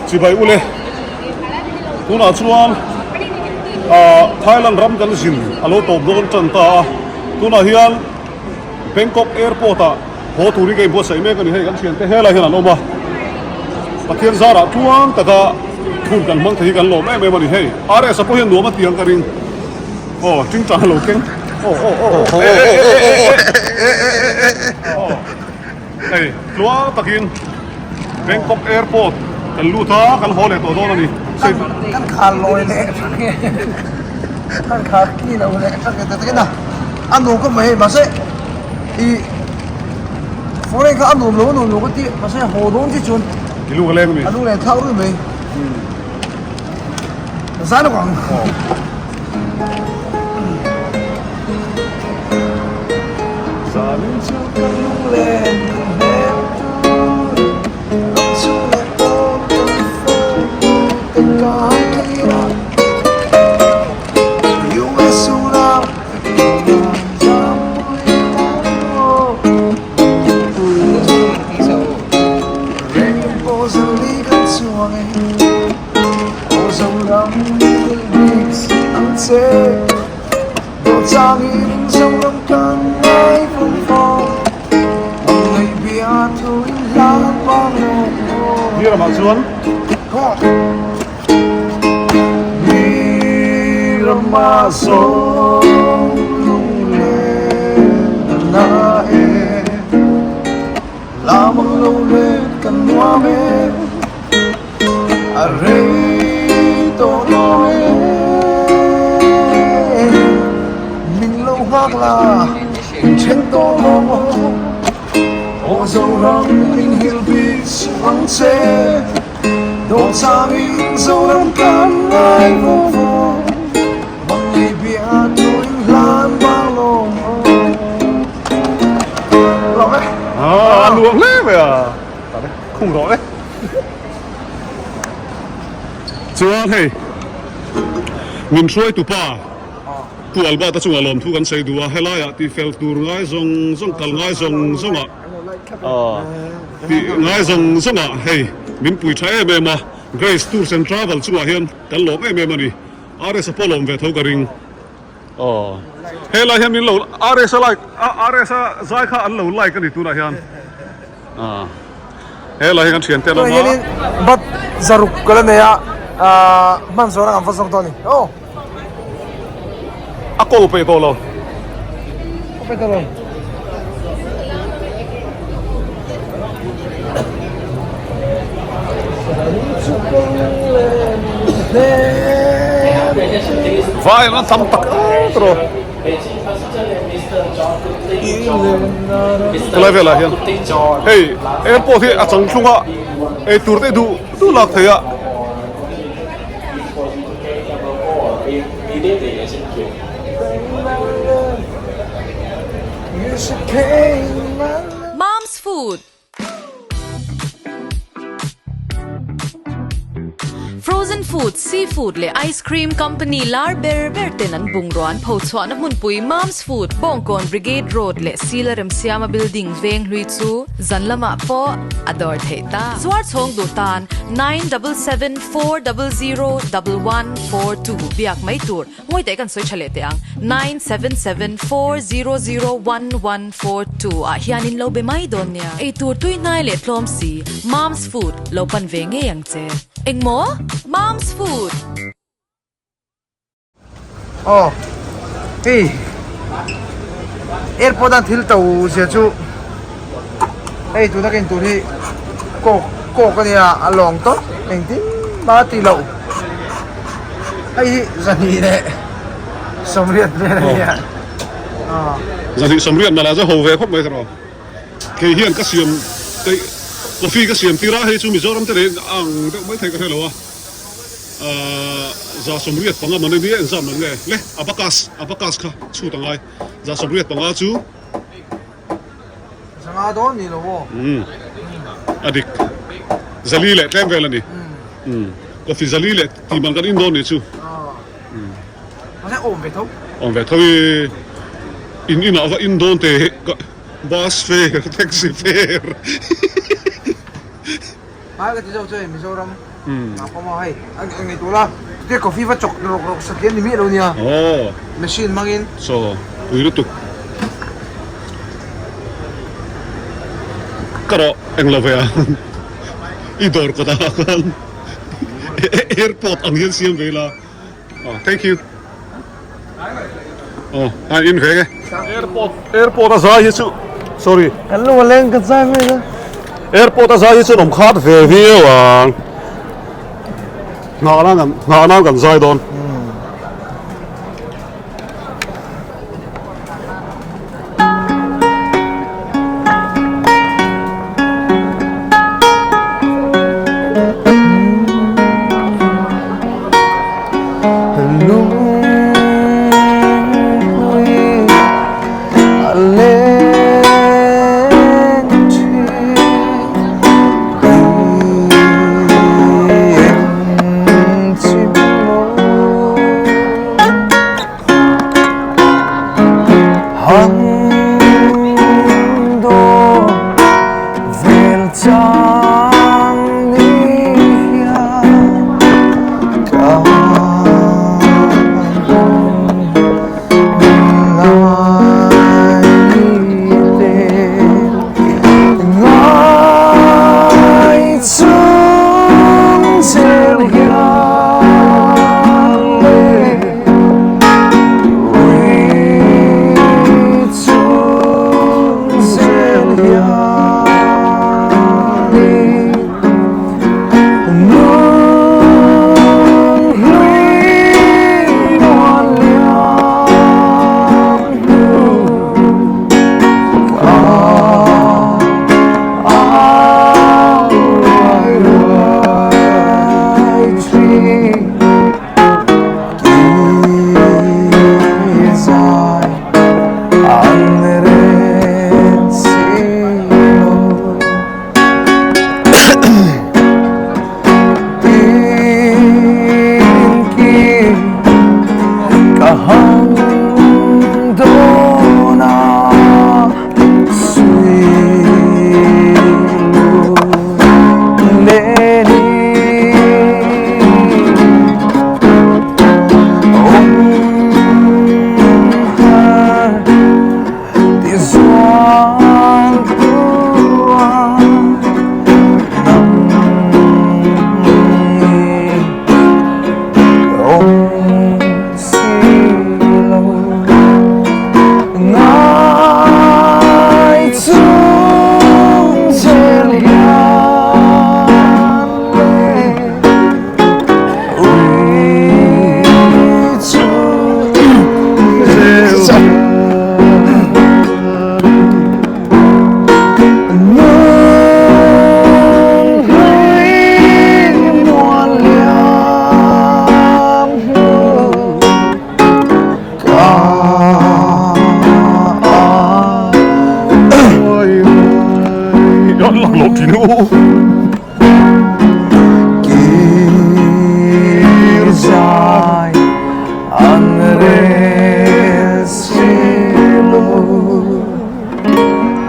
Chibai ule tunah chuan ah Thailand ram kan zin a lo tawp dawn tan ta a tunah hian Bangkok airport ah haw turin ka inbuatsaih mek a ni hei kan thiante helai hian an awm a Pathian zarah tluang taka hun kan hmang thei hi kan lawm em em a ni hei RS-a pawh hian nuam a ti ang ka ring. Aw tingtang a lo keng aw aw aw aw e e e e e e e e aw hei tluang takin Bangkok airport kan lut a kan haw leh tawh dawn a ni kan khal lawi leh thak e kan khal ki lo leh thak e takin a a nuam ka hmu hei mahse i foreign kha a nuam lo a nuam lo ka ti mahse haw dawn chi chuan i lu ka leng a mi a lu leng thlak rui mai. Zan ang. Ramah chuan A rei tawh lo e Min lo nghak la in then tawh lo Aw Zoram min hil bik suh ang che Dawt changin Zoram kan ngai vawng vawng Mang ngei bia thu in hlan vang lo Lawm e. A luang hle mai a. Khung rawh e. Chuan hei min hruaitu pa Pu Albert a chungah lawmthu kan sawi duh a, helaiah tih fel tur ngai zawng zawng kal ngai zawng zawngah tih ngai zawng zawngah hei min pui tha em em a, Grace Tours and Travel chungah hian kan lawm em em a ni, RS a pawh lawm ve tho ka ring. Aw helai hian min lo RS a like RS a zai kha an lo like a ni tunah hian ah helai hi kan thian te lama hianin bat zaruk ka la nei a ah hman zawh an va zawk dawn a ni aw a ko pe tawh lo ko pe tawh lo Vai an tam tak tawh helai velah hian hei airport hi a chang thlung a eitur te duh duh lak thei a. Mom's Food Frozen food, seafood leh ice cream company lar ber ber ten an bungrua an pho chhuahna hmunpui Mom's Food, Bawngkawn Brigade Road leh Sila Remsiama Building veng hlui chu zan lamah pawh a dawr theih ta. Zuar chhawng duh tan 977400 1142 biak mai tur. Ngawi teh kan sawi tha leh teh ang, 9774001142 ah hian in lo be mai dawn nia. Eitur tui hnai leh tlawm si, Mom's Food lo pan ve ngei ang che. Engmaw? Mom's Food! Aw, hei airport a thil to zia chu hei tuna ka intur hi coke coke a nia a lawng tawp engtin mah a tih loh. Hei hi zahnih leh sawmriat vel a nia. Zahnih sawmriat malah chu ho ve khawp mai erawh. Kei hian ka siam kei coffee ka siam tir a, hei chu Mizoram te leh ang deuh mai thei ka hre lo a. 75 man ania engzat man nge le abacus abacus kha chhut a ngai 75 chu Zanga dawn ni lo aw. Umm a dik zali leh tlem vel a ni umm coffee zali leh tih man kan in dawn ni chu. Mahse awm ve tho. Awm ve tho i in inah va in dawn te bus fare taxi fare. Hmai ka ti zawk chu hei Mizoram ah pawh maw hei a ngei tur a chutia coffee va chawk rawk rawk sak hi a ni miah lo nia machine hmangin. Chaw pui lutuk ka rawh eng lo ve a i dawr kawt ah khan airport ang hian siam ve ila thank you aw a in ve nge airport airport a zai hi chu sorry kan lo leng ka zai mai la airport a zai hi chu an awm khat ve viau ang nghah nan nghah nan kan zai dawn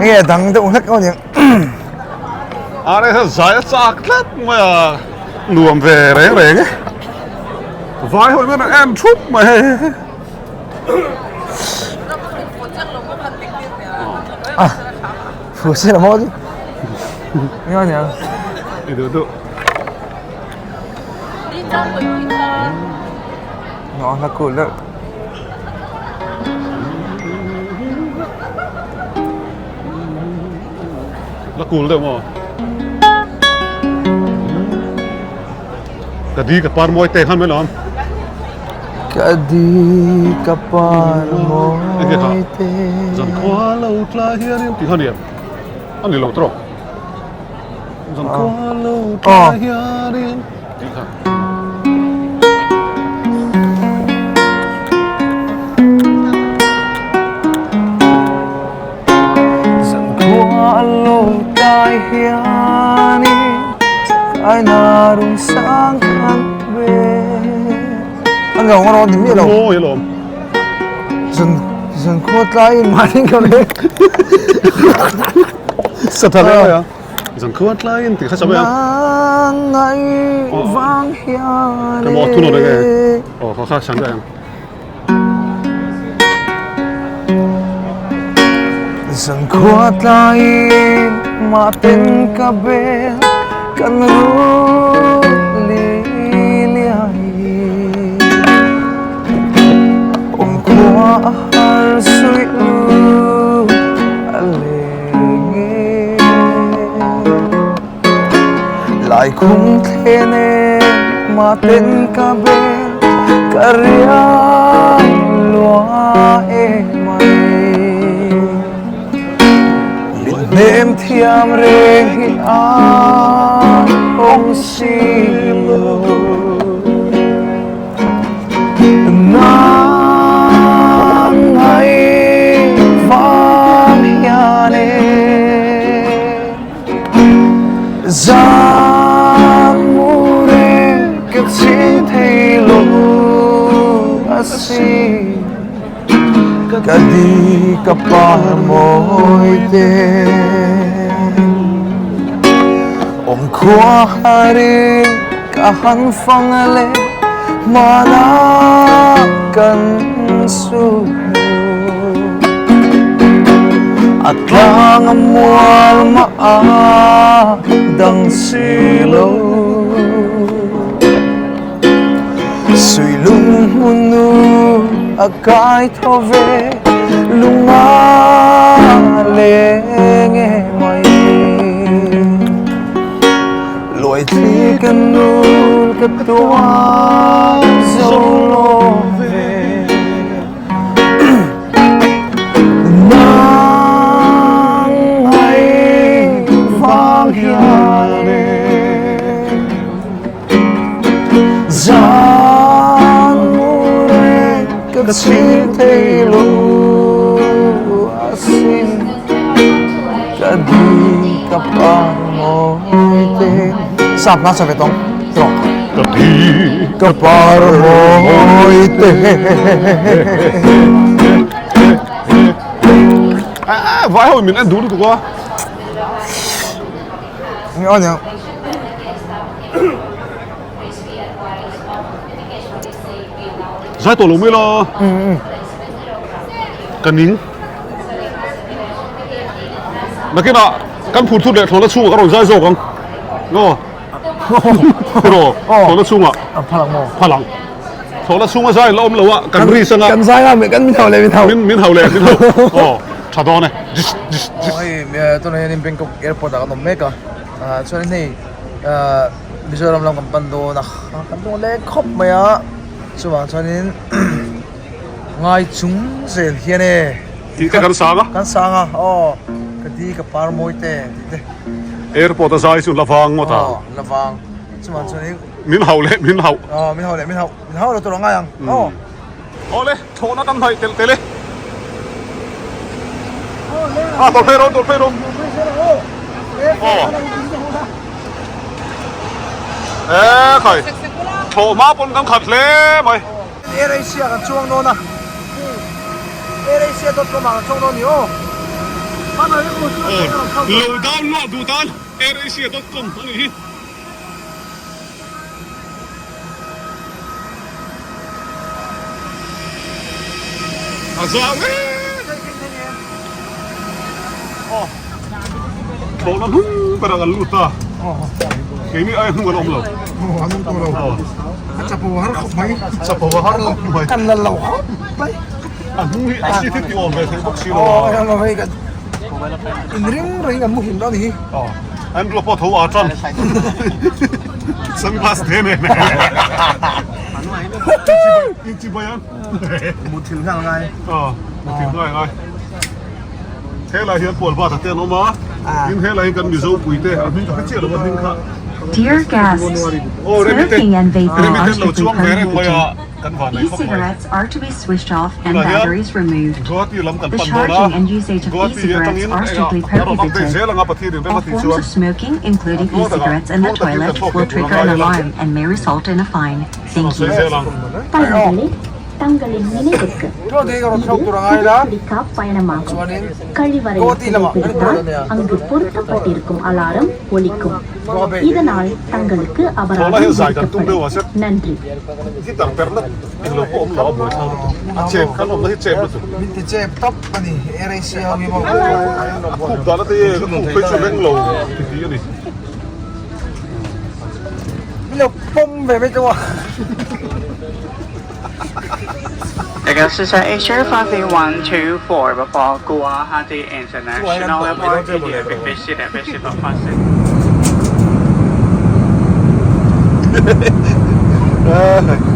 Nge dang deuh hlek aw niang. Are hian zai a chak tlat mai a, nuam ve reng reng e. Vai ho hian an en thup mai hei. Phu se la maw chu. Nge niang. I duh duh. Nó là cool đó. La cool deuh maw? Ka di ka par mawi te khan mai lo. Ka di ka par mawi te. Zan khua lo tla hian in ti khan em? A ni lo tawh. Zan khua lo tla hian in ti khan. Aina rung sang kan ve. An lo ngawr ni mi lo. Mawi alawm. Zan zan khua tlaiin mahni ka ve. Satha le mai a. Zan khua tlaiin tih kha sa mai a. Nang ngai vang hian e. Ka maw thu lo nge. Aw kha kha san daih ang. Zan khua tlaiin mahten ka bel kan rul liai Awm khua a har suih lu a leng e Lai khum thlen e mahten ka bel ka riang lua e mai Min hnem thiam reng hi a awm si lo Nang ngai vang hian e Zan mu reng ka ching thei lo a si Ka di ka par mawi te Awm khua harin ka han fang le Hmana kan su A tlang a mual mah a dang si lo Sui lung hmun nu a kai tho ve lung a leng e mai Luai thli ka nul ka tuar zo lo ve Nang ngai vang hian e Zan mu reng ka chhing thei lo asin Ka di ka par mawi te Sap na sa ve tawng tawng. Ka di ka par mawi te. A vai ho min en duh lutuk a. Ni aw niang. Zai tawh lo mai la. Ka ning. Nakinah kan phur thut leh thlawhna chhungah ka rawn zai zawk ang. Ngaw. Ro thlawhna chhungah. Phalang maw? Phalang. Thlawhna chhunga zai la awm lo a kan ri sanga. Kan zai nga kan min hau leh min hau. Min min hau leh min hau. Aw tha dawn e. Jis jis jis. Hei tunah hianin Bangkok airport ah kan awm mek a. Chuanin hei Mizoram lam kan pan dawn a kan dawn leh khawp mai a chuvang chuanin ngai chung zel hian e tih te kan sang a kan sang a aw ka di ka par mawi te tih te airport a zai chu la vang ngawt a aw la vang chuvang chuanin min hauh leh min hauh aw min hauh leh min hauh min hauh lo tur a ngai ang aw awle thlawhna kan hnaih telh telh e a tawlh phei rawh tawlh phei rawh aw e khai thlawh hma pawn kan khat hle mai Air Asia kan chuang dawn a Air Asia dot com ah kan chuang dawn ni aw lo download duh tan Air Asia dot com a nih hi. A zau em aw thlawhna hnung berah kan lut ta keini ai hnung an awm lo an awm tawh lo a chapo har khawp mai chapo a har khawp mai kan la lo khawp mai a hnung hi a si thil ti awm ve thei bawk si lo a lo hei kan inring reng an muhil a ni hi An ruah pawh tho a tan sunglass te nen in chi bai ang muthil nghal ngai aw muthil ngai ngai helai hian pual bat a te an awm a tin helai hian kan mizo pui te a hming ka hre chiah lo a hming kha Dear guests, aw remi te smoking and vaping remi are te an lo strictly chuang ve reng mai a. prohibited. kan van nei khawp mai. E-cigarettes are to be switched off and Tunah hian batteries removed. Guwahati lam kan The pan dawn a, charging and usage of Guwahati e-cigarettes atangin are engah strictly a rawn update prohibited. zel anga Pathian in rem All a tih forms chuan of smoking, including tluang takah e-cigarettes in the tluang takin kan toilet, chhuak will thei tur a trigger an ngai ila. alarm and may result in a fine. Thank Sawi you. zel ang. பயணிகளே தங்களின் நினைவுக்கு இது புதுப்பிடிக்கா பயணமாகும். கழிவறையை புகைப்பிடித்தால் அங்கு பொருத்தப்பட்டிருக்கும் அலாரம் ஒலிக்கும். இதனால் தங்களுக்கு Thlawhna அபராதம் hian zai kan tum விதிக்கப்படும். deuh a se நன்றி. guitar per na englo pawh awm lo a buai thlak lutuk a chep khan awmna hi chep lutuk a khup dahna te hi ka khup phei chu reng lo ti ti a ni. This is Asia 5124 for Guwahati International Airport, India, visit Festival Fast.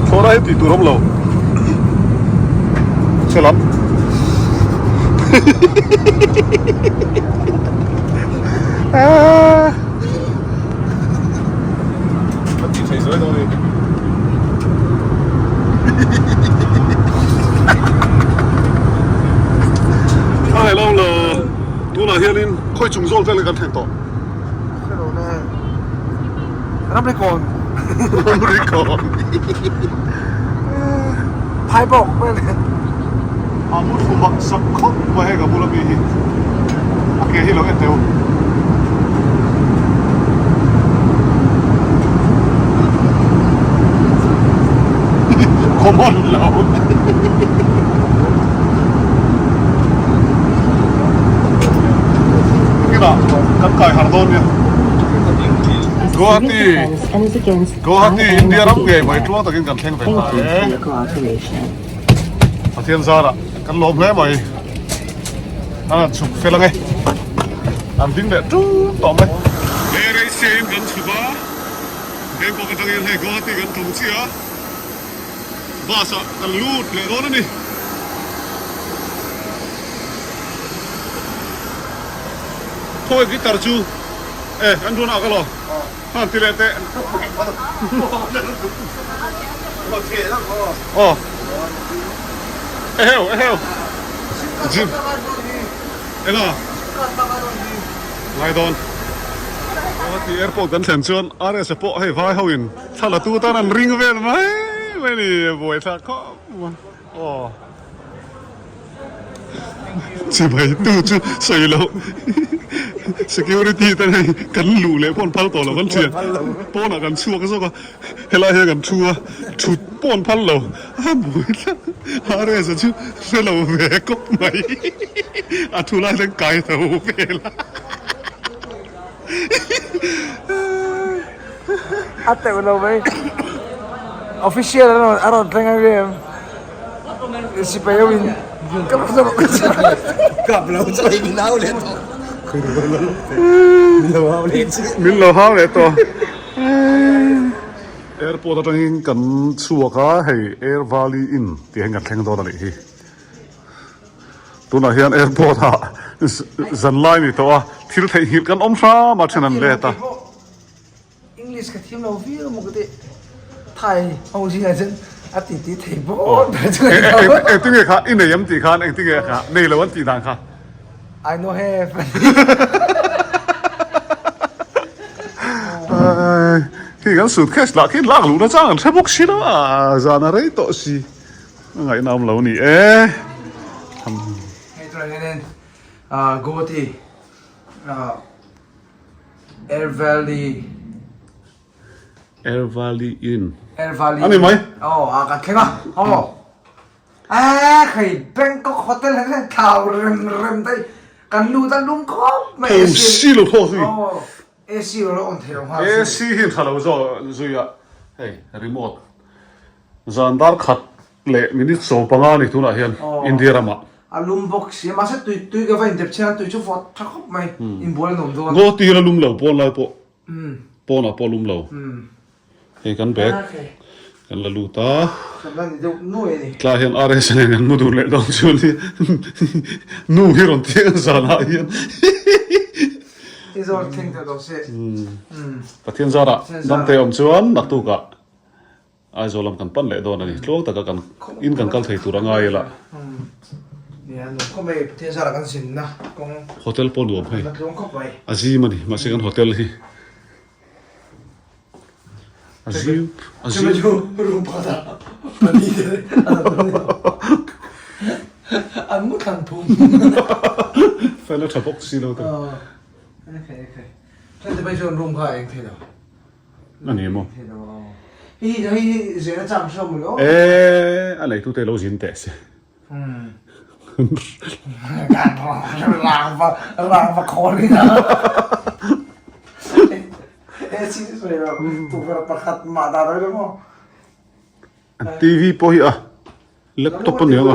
Thlawhna hi tih tur awm lo chhe lam. Ka tih theih zuai dawn a ni. A ngaih lo lo tunah hianin khawi chung zawl vel kan thleng tawh. Ramrikawn. Ramrikawn. Phaibawk vel. A mu thu mak sak khawp mai hei ka bula mi hi a ke hi lo en teu. Common lo. Kinah kan kai har dawn nia. Guwahati Guwahati India ram ngei mai tluang takin kan thleng ve ta e. Pathian zarah kan lawm hle mai. An han chhuk fel ange. An ding leh ṭun tawh mai. Air Asia in kan chhuk a, Bangkok atangin hei Guwahati kan tum chiah a, bus ah kan lut leh dawn a ni. Khawi guitar chu e an run ah ka lo han ti leh teh. Aw eheu eheu Jim enga ngai dawn Guwahati airport kan thlen chuan RS a pawh hei vai ho in thla la tu tan an ring vel mai mai ni buaithlak khawp mai aw. Chibai tu chu sawi loh security te hei kan luh leh pawn phal tawh lo kan thian pawnah kan chhuak zawk a helai hian kan thu a thut pawn phal lo a buai tlat RS a chu hre lo ve kawp mai a thu lai hian kai tho vel a. A teuh lo mai official a rawn thleng a em sipai ho in kap lo chawi min hau leh tawh min lo hau leh chiah min lo hau leh tawh airport atangin kan chhuak a hei air valley inn tih hian kan thleng dawn a nih hi. Tunah hian airport ah zan lai ni tawh a, thil theihnghilh kan awm hram a then an let a. English ka thiam lo viau maw ka ti Thai ho zingah chuan a ti ti thei bawk ber chu ka ni lo. Engtinge kha i nei em tih khan engtinge kha nei lo an tih dan kha. I no have. Khi kan suitcase lah khi lak luhna chang an hre bawk si lo a, zan a rei tawh si. A ngaihna awm lo ni e. Hei tunah hianin Guwahati Air Valley Air Valley Inn Air Valley A ni mai. Aw a kan thleng a aw a khei Bangkok hotel ah hian thau rem rem daih kan lut a lung khawp mai Tho si lo thaw zui. Aw AC lo la awm thei lo nghal AC hi tha lo zawk zui a hei remote. Zan dar khat leh minute 15 ni tunah hian India ramah. A lum bawk si a, mahse tui tui ka va indep chhin a, tui chu vawt tha khawp mai, inbual a nuam dawn. Ngaw tir a lum lo pawn lai pawh, pawnah pawh a lum lo. Hei kan bag kan la lut a. Kan la ni deuh nuai a ni. Tlai hian RS nen kan mu dun leh dawn chu a ni. Nu hi rawn ti ang zanah hian. I zawr thleng tawh lo se. Pathian zarah damte awm chuan naktukah. Aizawl lam kan pan leh dawn a ni. Tluang taka kan in kan kal thei tur a ngai ila. Hotel pawh nuam hei. A zim a ni. Mahse kan hotel hi a zim a zim. Fan a tha bawk si lo te. A ni maw? Eee a neitute lo zin teh se. TV pawh hi a laptop a ni ang a.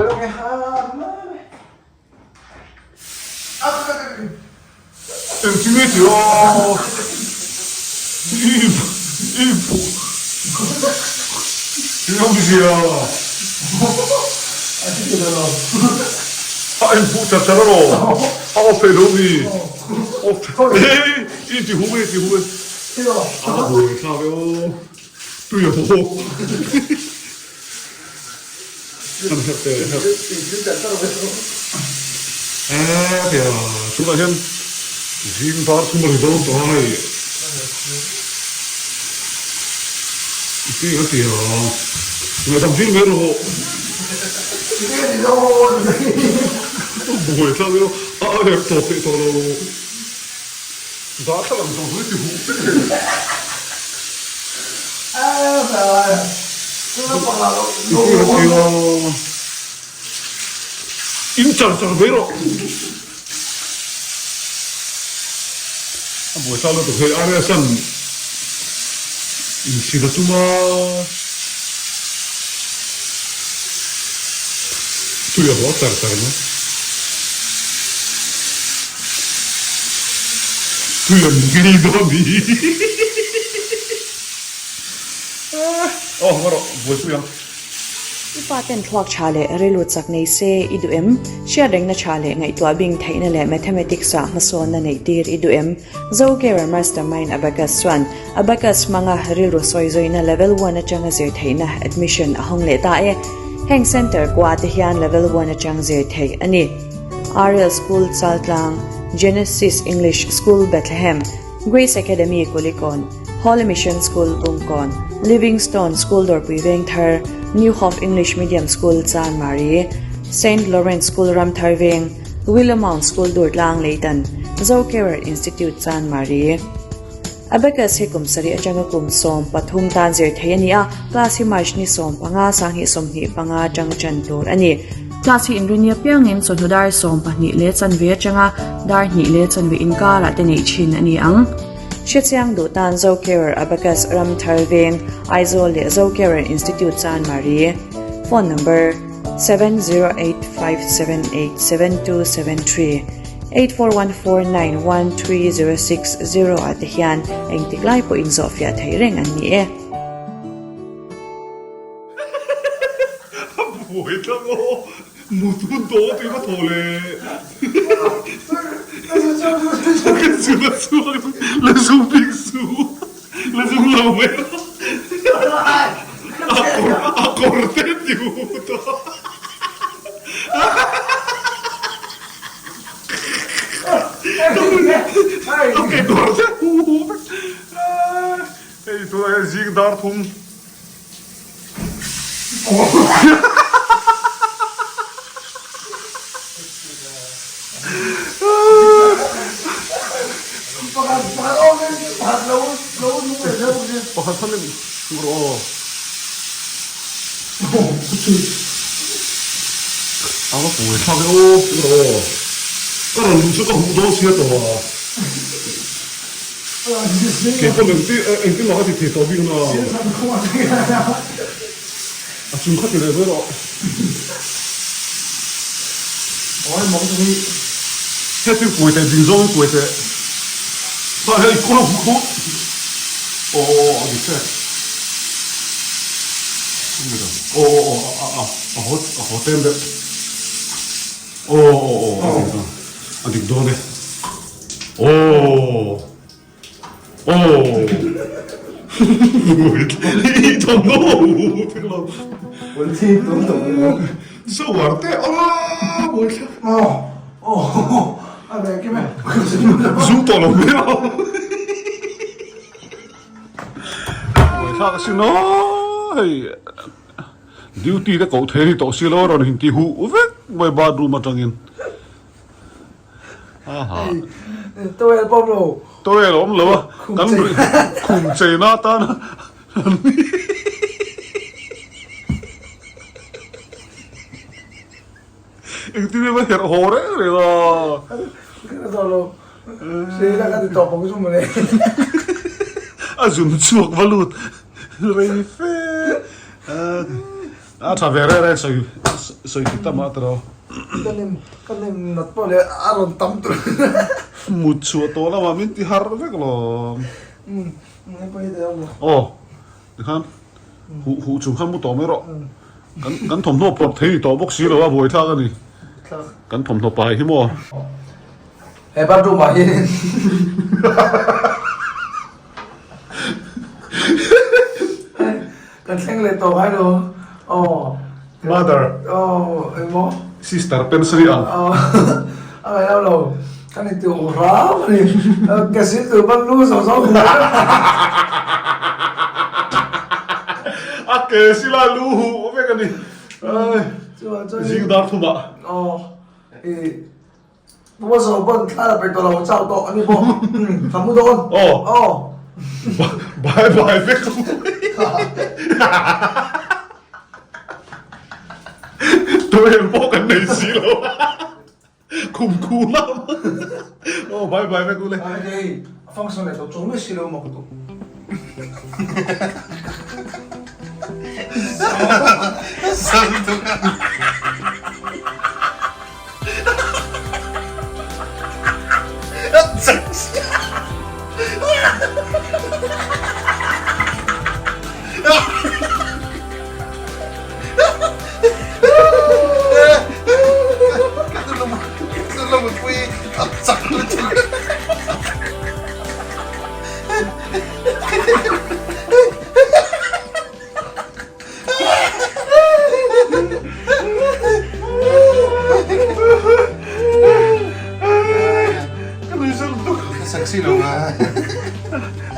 Engtin nge tih aw? I i awmzia a inphuh char char rawh a off theih lo mi off theih e i ti hum e ti hum e a buai thlak e aw tui a haw An herh te herh. Eee tia tunah hian zing dar thum a ri dawn tawh a hei. I ti a tia ngaihdam dil mai rawh. Buai thlak ilo a herh tawp theih tawh lo. Darthlalang zawng zawng i ti huh vek thei. I ti a tia. In char char mai rawh. A buai thlak lutuk hei RS-a'n inchhir a tum a. Tui a haw char char mai. Tui an ngei dawn ni. Aw haw rawh buaipui ang. I faten thluak tha leh rilru chak nei se i duh em? Hriatrengna tha leh ngaihtuah bing theihna leh mathematics ah hmasawnna neih tir i duh em? Zocare Mastermind Abacus chuan Abacus hmanga rilru sawi zawihna Level One atanga zir theihna admission a hawng leh ta e. Heng centre kua te hian Level One atang zir theih a ni. Ariel School Chaltlang, Genesis English School Bethlehem, Grace Academy Kulikawn, Holy Mission School Bungkawn, Livingstone School Dawrpui Vengthar, New Hope English Medium School Chanmari, Saint Lawrence School Ramthar Veng, Willow Mount School Durtlang Leitan, Zocarer Institute Chanmari. Abacus hi kum sarih atanga kum 13 tan zir thei a ni a, class hi March ni 15, 2025 atanga tan tur a ni. Class hi inrini apiangin chawhnu dar 12 leh chanve atanga dar hnih leh chanve inkarah te neih thin a ni ang. Hrechiang duh tan Zocarer Abacus Ramthar Veng, Aizawl leh Zocarer Institute Chanmari. Phone number, 7085787273, 8414913060 ah te hian engtik lai pawh inzawhfiah theih reng an ni e. A buai tlang aw, mut hun tawh tih va thaw le. Ka zun a chhuak la zum bik su. La zum lo mai rawh. A kawr te ti hu tawh. A kekawr te hu hu vek. Hei tunah hian zing dar thum. Pakhat khan in rawh aw. A va buai thlak e aw rawh aw. Ka rawn luh chu ka huh dawn sia tawh a. Kei pawh engti engtin mah ka ti thei tawh bik na. A chung kha ti leh mai rawh. Heti kuai teh ding zawngin kuai teh. Tah hian i kawr a huh dawn. Aw aw aw a dik che. Aw aw aw a a a haw a haw tlem deuh. Aw aw aw a dik dawn a dik dawn e. Aw aw. I thawmhnaw a huh vek lo. Shower te aw buaithlak. Zu tawh lo mai ang. Buaithlak asin aw hei duty te koh thei a ni tawh si lo a rawn inti huh vek mai bathroom atangin. Towel pawh awm lo. Towel awm lo a kan khum cheina atana Engtin emaw herh haw reng reng a. Ka zawh lo. Hre la ka ti tawh bawk chu mawle. A zun chhuak va lut rei fe. A tha ve reng reng sawi sawi ti tam a tiraw. Ka nem ka nem nat pawh leh a rawn tam tur. Mut chhuah tawh lamah min ti harh vek lawm. Umm Aw tikhan huh huh chung khan mu tawh mai rawh. Kan kan thawmhnaw phawrh thei ni tawh bawk si lo a buaithlak a ni. Kan thawmhnaw pai hi maw. He bathroom ah hian kan thleng leh tawh ngai lo. Aw. Mother. Aw engmaw. Sister pensari ang. Aw a ngaih lo. Kan inti awm hram a ni. Ka sil tur ban lu zawk zawk hle. A ke sila lu huh vek a ni. Zing dar thum ah. Aw i Puma zawh pawn thla la peih tawh lo chau tawh a ni pawh. Ka mu dawn. Aw. Aw. Bye bye vek. Towel pawh kan nei si lo. Khum khu lam aw bye bye vek ule. Hei a function leh tawh chung mai si lo maw ka duh.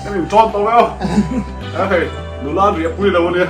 Ka rin tawn tawh mai aw. Hei nula riah pui lo ania.